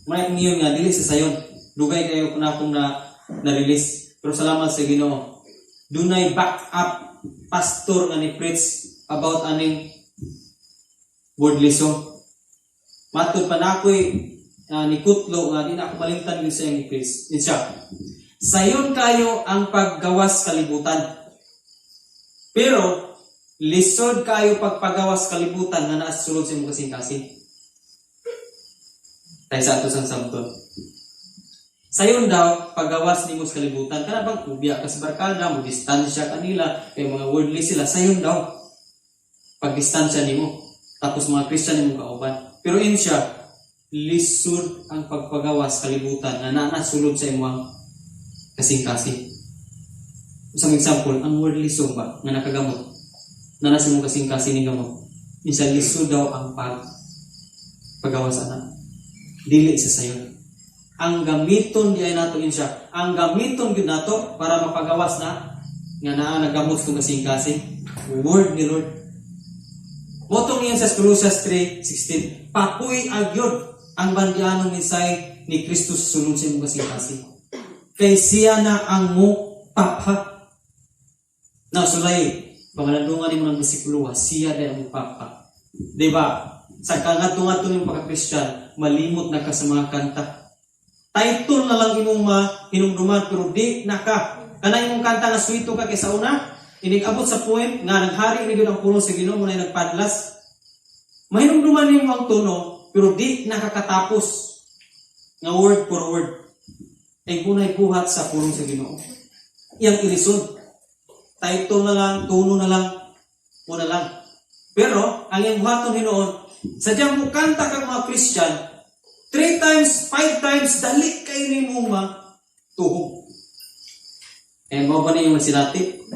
S2: may ngayon nga, dili sa sayon. Dugay kayo na akong na, na-release. Pero salamat sa Ginoo. Dunay back up pastor nga ni preach about aning worldly song. Matud pa na ako'y ni Kutlo nga di na ako malimtan gyud sa iyang preach. Insa. Sayon kayo ang paggawas kalibutan. Pero lisod kayo pagpagawas kalibutan nga naa sa sulod sa imong kasing-kasing. Tayo sa ato sang sabton. Sayon daw, paggawas nimo sa kalibutan, kana bang ubiya ka sa barkada, mo distansya kanila, kay mga worldly sila, sayon daw. Pagdistansya nimo. Tapos mga Christian nimo kauban. Pero in siya, lisod ang pagpagawas kalibutan na naa sulod sa imong kasing-kasing. Isang example, ang worldly song ba, nga nakagamot, na nasa imong kasing-kasing ni gamot. Minsan lisod daw ang paggawas ana. Dili sa sayon. Ang gamiton di ay nato yun siya. Ang gamiton gyud nato para mapagawas na nga naa nagamot tong kasing-kasing. Word ni Lord. Motong iyon sa Colossus 3:16, papuy agyod ang bandianong mensahe ni Kristo sulod sa imong kasing-kasing. Kay siya na ang mo papa. Na sulay, pangalandungan nimo ng bersikulo, siya na ang papa. Di ba? Sa kangadto-ngadto nimong pagka-Christian, malimot na ka sa mga kanta. Title na lang imong mahinumduman pero di na ka. Kana imong kanta nga sweeto ka kaysa una, inig abot sa point nga naghari ni gyud ang pulong sa Ginoo mo na nagpadlas. Mahinumduman nimo ang tono, pero di nakakatapos nga word for word. Ay kunay buhat sa pulong sa Ginoo. Iyang irison. Title na lang, tono na lang, o na lang. Pero, ang iyang buhaton hinuon, sadyang mukanta kang mga Christian, three times, five times, dali kayo nimo matuhog. Eh, mao ba na yung nasinati?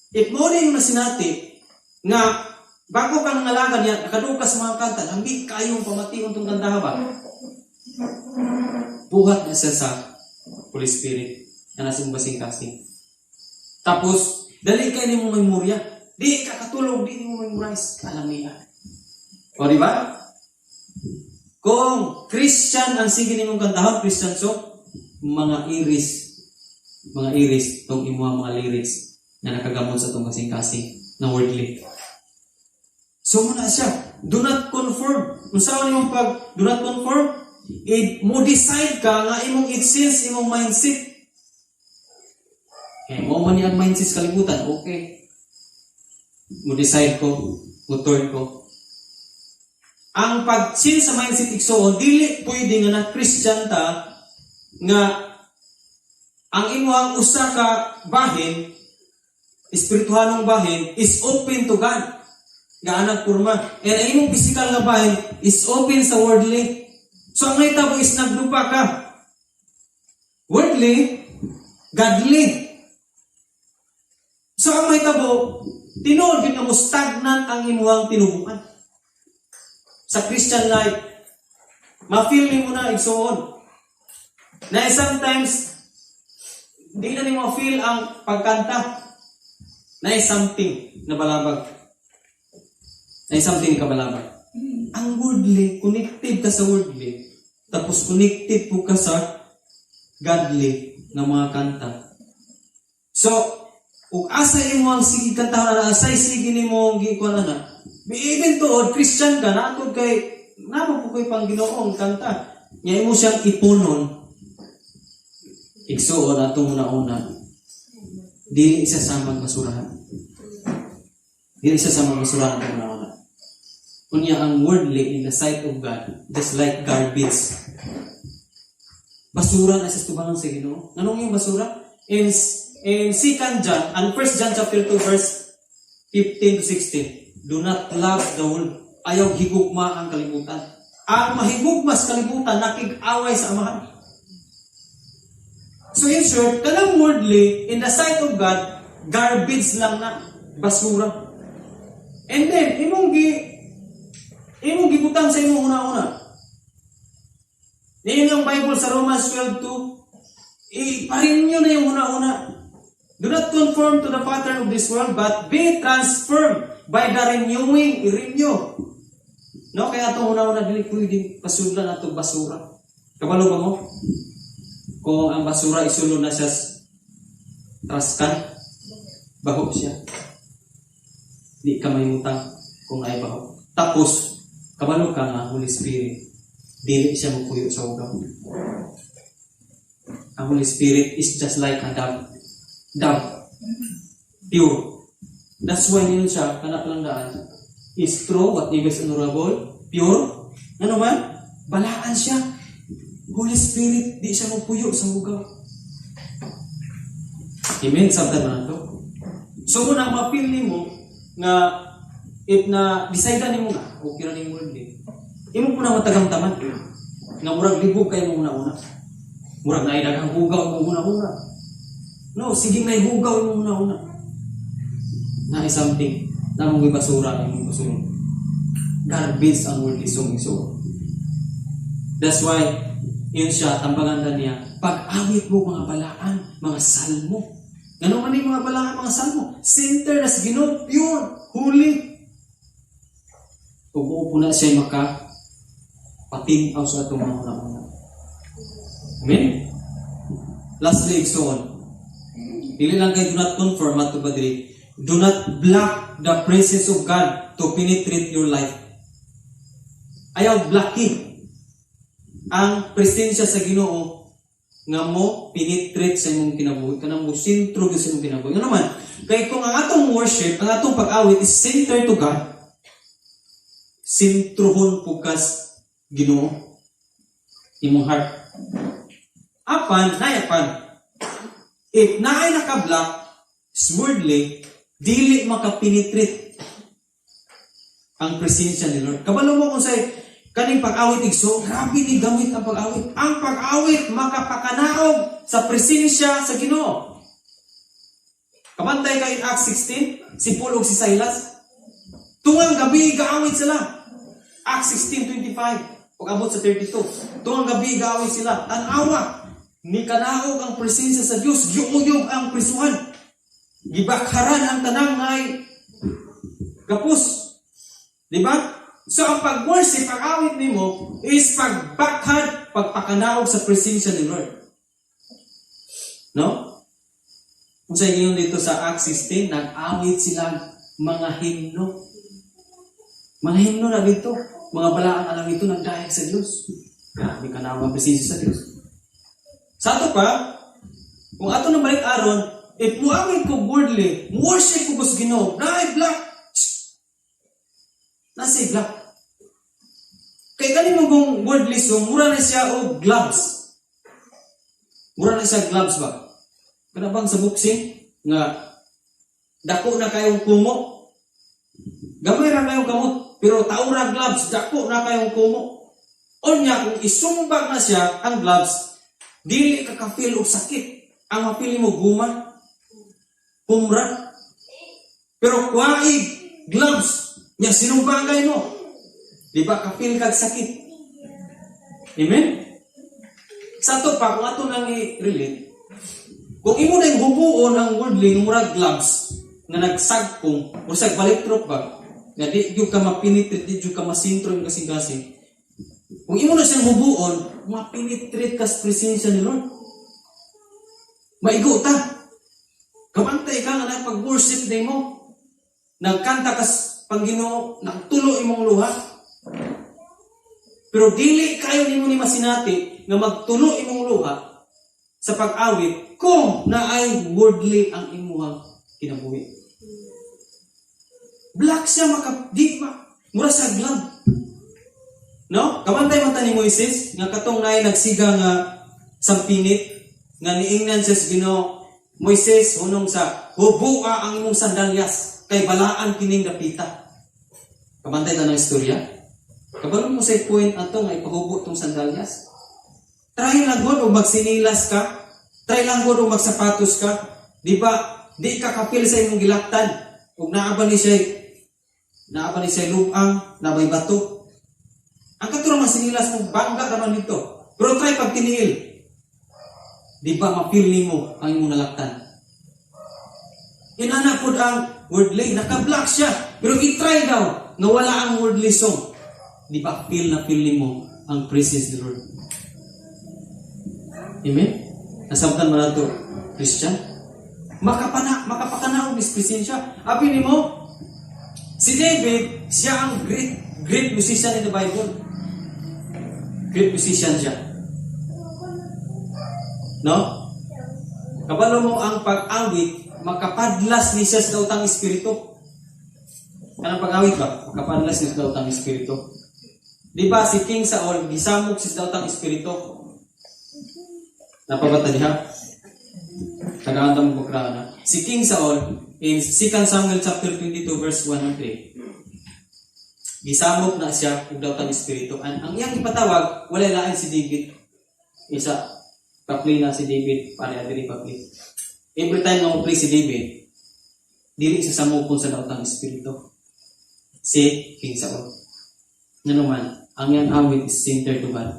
S2: If mao na yung nasinati, nga, bago ka nangalaga niya, nakaduka sa mga kanta, lambi kayong pamation tong kantaha ba? Buhat na siya sa Holy Spirit na nasa imong kasing-kasing. Tapos, dali kay nimo memorya. Di ka katulog, di nimo memorize. Alam niya. O, di ba? Kung Christian ang sige nimong kantahon, Christian song, mga iris, tong imuha mga lyrics na nakagamot sa tong kasing-kasing na worldly. So muna siya, do not conform. Kung saan imong pag do not conform, it, mo decide ka nga imong i-change imong mindset. Kaya mo man ni ang mindset sa kalibutan, okay. Mo decide ko, mo turn ko. Ang pag-change sa mindset, igsoon, dili pwede nga na Christian ta nga ang imuhang usa ka bahin, espirituhanong bahin, is open to God. Nga anag kurma. And ang imong physical nga bahin is open sa worldly. So ang nahitabo is nagdupa ka. Worldly, godly. So ang mahitabo, tinuod gyud nga mo stagnant ang imuhang tinubuan. Sa Christian life, ma-feel nimo na, igsuon. Na sometimes, di na nimo feel ang pagkanta. Na something na balabag. Na something ka balabag. Ang worldly, connected ka sa worldly, tapos connected po ka sa godly nga mga kanta. So, ug asa imo ang sige kanta na, asay sige nimo gikuan na. Even tuod Christian ka, naatod kay namo po koy pang Ginoong kanta. Nya imo siyang ipunon. Igsuon atong una-una. Dili isa sa basurahan. Dili isa sa basurahan atong una-una. Unya ang worldly in the sight of God, just like garbage. Basura na sa tubangan sa Ginoo. Anong yung basura? In 2 John and 1 John chapter 2 verse 15 to 16, do not love the world. Ayaw higugma ang kalibutan. Ang mahigugma sa kalibutan, nakig-away sa Amahan. So in short, kanang worldly, in the sight of God, garbage lang na, basura. And then, imong gibutang sa imong una-una. Niyon yung Bible sa Romans 12:2, iparin nyo na yung una-una. Do not conform to the pattern of this world, but be transformed by the renewing, i-renew. No, kaya itong una-una, dili pwedeng pasudlan ato basura. Kabalo ba mo? Kung ang basura isulod na siya sa trash can, baho siya. Di ka may utang kung ay baho. Tapos, kabalo ka nga Holy Spirit, dili siya mupuyo sa ugaw. Ang Holy Spirit is just like a dove. Dove. Pure. That's why yun siya, kanak lang daan, is true, whatever is honorable, pure. Ano man? Balaan siya. Holy Spirit, di siya mupuyo sa hugaw. Amen? Sabtan na to. So muna, ma-feel nimo nga if na decide nimo nga okay ra ning worldly, imo po na matagamtaman nga murag libog kay mo una-una. Murag naay daghang hugaw mo una-una. No, sige, nay hugaw mo una-una. Na something na mong basura imong basura. Garbage ang worldly song so. That's why yun siya, tambangan na niya, pag-awit mo mga balaan, mga salmo. Ngano man yung mga balaan, mga salmo? Center na sa Ginoo, pure, holy. Ug po na siya maka patinaw sa atong mga una-una. Amen? Lastly, igsoon. Dili lang kay do not conform ato ba dili. Do not block the presence of God to penetrate your life. Ayaw blocking ang presensya sa Ginoo nga mo penetrate sa imong kinabuhi, kanang mo sentro gyud sa imong kinabuhi. Ano man? Kay kung ang atong worship, ang atong pag-awit is center to God, Sentruhon pud kas Ginoo imong heart. Apan, nayapan. If naay naka-block, worldly, dili makapenetrate ang presensya ni Lord. Kabalo mo kung say, kaning pag-awit, igso, grabe ni gamit ang pag-awit. Ang pag-awit makapakanaog sa presensya sa Ginoo. Kabantay ka in Acts 16, si Paul ug si Silas. Tungang gabi gaawit sila. Acts 16:25 ug abot sa 32. Tungang gabi gaawit sila. Tan-awa, ni kanaog ang presensya sa Dios, giuyog ang prisuhan. Gibakharan ang tanang ngay gapos. Di ba? So ang pag-worship, ang awit nimo is pagbakhad, pagpakanaog sa presensya ni Lord. No? Kung sa inyo dito sa Acts 16, nag-awit sila mga himno. Mga himno na dito. Mga balaang alam ito, nagdayag sa Diyos. Grabe ka na ang presensya sa Diyos. Sa ato pa, kung ato na balik aron, if muawit ko worldly, worship ko sa Ginoo, naay block. Nasa block. Kay kani mo kung worldly song, mura na siya og gloves. Mura na siya gloves ba? Kana bang sa boxing nga dako na kayong kumo? Gamay ra kayong kamot, pero taura gloves, dako na kayong kumo. Unya kung isumbag na siya ang gloves, dili ka ka-feel og sakit. Ang mapili mo guma, humra. Pero kuwaig gloves, nya sinumbagay mo. Di ba ka-feel kag sakit? Amen? Sa ato pa, kung ato nang i-relate, kung imo na yung hubuon ang worldly nga murag gloves nga nagsagpong o sa balitrop ba, nga di gyud ka mapenetrate, di gyud ka masintro yung kasing-kasing. Kung imo na siyang hubuon, mapenetrate ka sa presensya ni Lord. Maigo ta. Kabantay ka nga pag-worship nimo. Nagkanta ka sa pangginoo, nagtulo imong luha. Pero dili kayo nimo ni masinati nga magtulo imong luha sa pag-awit kung naay worldly ang imuhang kinabuhi. Black siya maka di ma mura sa glove. No? Kabantay man ta ni Moises nga katong naay nagsiga nga sampinit nga niingnan siya sa Ginoo, "Moises, hunong sa hubua ang imong sandalyas kay balaan kining dapita." Kabantay ta ng istorya? Kabalo mo sa point ato nga ipahubo tong sandalyas? Try lang gud og magsinilas ka. Try lang gud og magsapatos ka. Di ba? Di ka ka-feel sa imong gilaktan. Ug naa ba ni siya lubang, naa bay bato. Ang katurang masinilas mo, bangga naman dito. Pero try pag tiniil. Di ba ma-feel nimo ang imong nalaktan? Inana pud ang worldly, naka-block siya. Pero i-try daw nga wala ang worldly song. Di ba feel na feel nimo ang presence ni Lord? Amen? Nasabtan mo na to, Christian? Makapakanaog is presensya. Abi nimo, si David, siya ang great, great musician in the Bible. Great musician siya. No? Kabalo mo ang pag-awit, makapadlas ni siya sa daotang espiritu. Kanang pag-awit ba? Makapadlas ni sa daotang espiritu. Di ba si King Saul, gisamok siya sa daotang espiritu? Napabata diha? Tagaan mo pagkraan na. Si King Saul, in 2 Samuel chapter 22 verse 1 and 3, gisamok na siya og daotang espiritu. Ang iyang ipatawag, wala lain si David. Isa, pa-play na si David, para diri pa-play. Every time nga mo-play si David, dili siya samukon sa daotang espiritu. Si King Saul. Nga naman, ang iyang awit is center to God.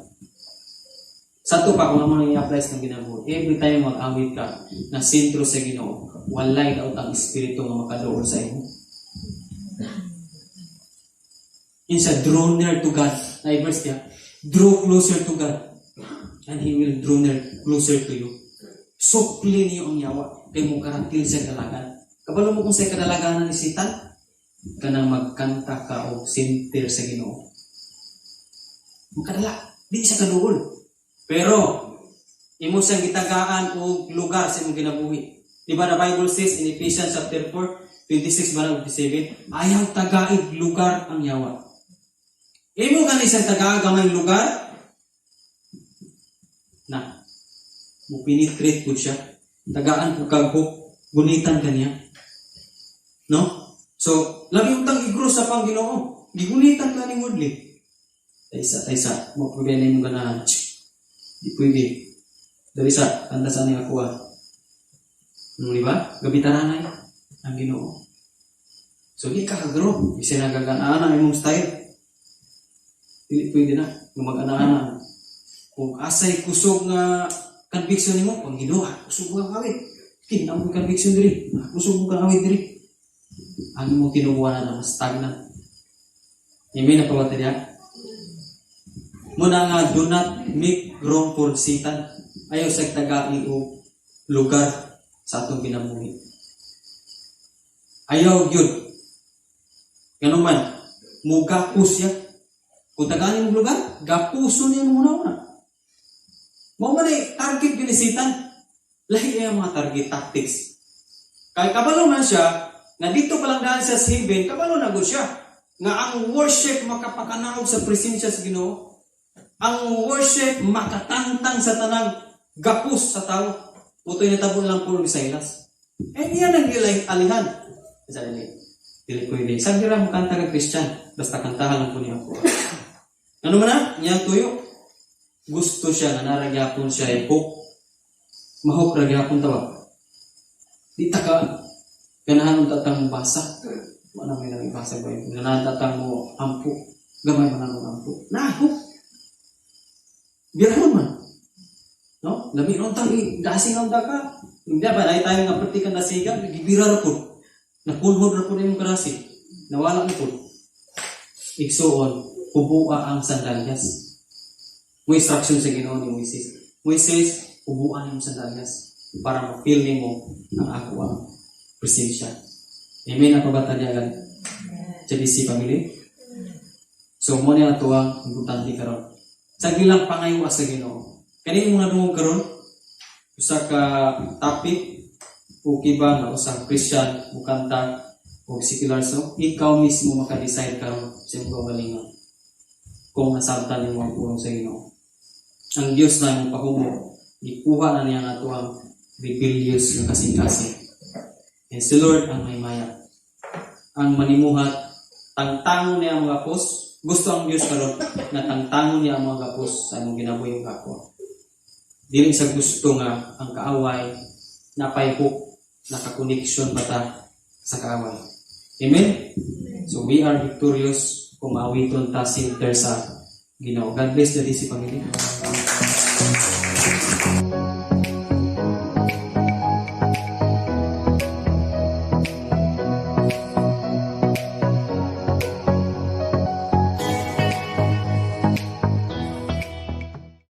S2: Sa ato pa, kung ano i-apply sa ginabuhi, every time mag-awit ka na sentro sa Ginoo, walay daotang espiritu nga makaduol sa imo. Yun siya, draw near to God. Na verse niya, draw closer to God. And He will draw near closer to you. Sukli niyo ang yawa kay mo karatil sa dalagan. Kabalo mo kung sa kadalaganan ni Satan, kanang magkanta ka o center sa Ginoo. Makadala, di siya kaduol. Pero imo siyang gitagaan og lugar sa imong kinabuhi. Di ba the Bible says in Ephesians chapter 4, 26 ba 27, ayaw tagaig lugar ang yawa. Imo gani siyang tagaa gamayng lugar na mo penetrate pud siya. Tagaan pud kag hook, gunitan ka niya. No? So, labi untang igro sa pang Ginoo. Gigunitan ka ni Woodley. Taysa, taysa, mo pwede mo ganahan. Di pwede. Dali sa, kanta sa niya ako ah. Ano, di ba? Gabitaranay ang Ginoo. So, di ka kagro. Bisa nagaganaan ang imong style. Dili pwede na. Kung mag-ana-ana. Kung asay kusog nga conviction nimo, pang Ginoo, ah, kusog mo kang awit. Kinang mo conviction diri. Ah, kusog mo kang awit diri. Ang imong tinubuan na mas stagnant. Amen na pa ba niya? Muna nga, do not make room for Satan. Ayaw sa tagai og lugar sa atong kinabuhi. Ayaw gyud. Ganun man, mugapos siya. Kung tagaan mo lugar, gapuso niya mo una-una. Mao man ay target gyud ni Satan. Lahi ang mga target tactics. Kay kabalo man siya, nga dito pa lang daan siya sa heaven, kabalo na gud siya. Nga ang worship makapakanaog sa presensya sa Ginoo. Ang worship makatangtang sa tanang gapos sa tao. Utoy natabo lang puro ni Silas. Eh niya nang ilay alihan. Sa dili. Dili pwede. Sabi ra mo kanta ka Christian, basta kantahan lang po niya ako. Ano man na? Niya tuyo. Gusto siya nga naragyapon siya ay hook. Mahok ra gyapon tawa. Di ta ka ganahan unta tang basa. Wala may nang ibasa ba yun. Ganahan ta tang mo ampo. Gamay man ang ampo. Nahok. Birahon man. No? Labi ron tang dasing ang ka. Hindi ba dahil tayo nga perti kang dasigan, gibira ra pud. Nakulhod ra pud imong karasi. Nawala na pud. Igsuon, hubua ang sandalyas. Mo instruction sa Ginoo ni Moises. Moises, hubuan imong sandalyas para ma-feel nimo ang ako ang presensya. Amen ako ba taliagan? JBC family? So mo ni ato ang importante karon. Sa gilang pangayo sa Ginoo. Kani mo nadungog karon usa ka topic, okay ba nga usang Christian mukanta og secular song? Ikaw mismo maka-decide karon sa imong kaugalingon kung nasabtan nimo ang pulong sa Ginoo. Ang Dios na imong pahumo, gikuha na niya ang ato ang rebellious nga kasing-kasing. And si Lord ang may maya. Ang manimuhat, tangtangon niya ang mga gapos. Gusto ang Dios karon nga tangtangon niya ang mga gapos sa imong kinabuhi ug ako. Dili sa gusto nga ang kaaway napay hook, naka-connection ba ta sa kaaway. Amen? So we are victorious kung maawiton ta center sa Ginoo. God bless the DC family.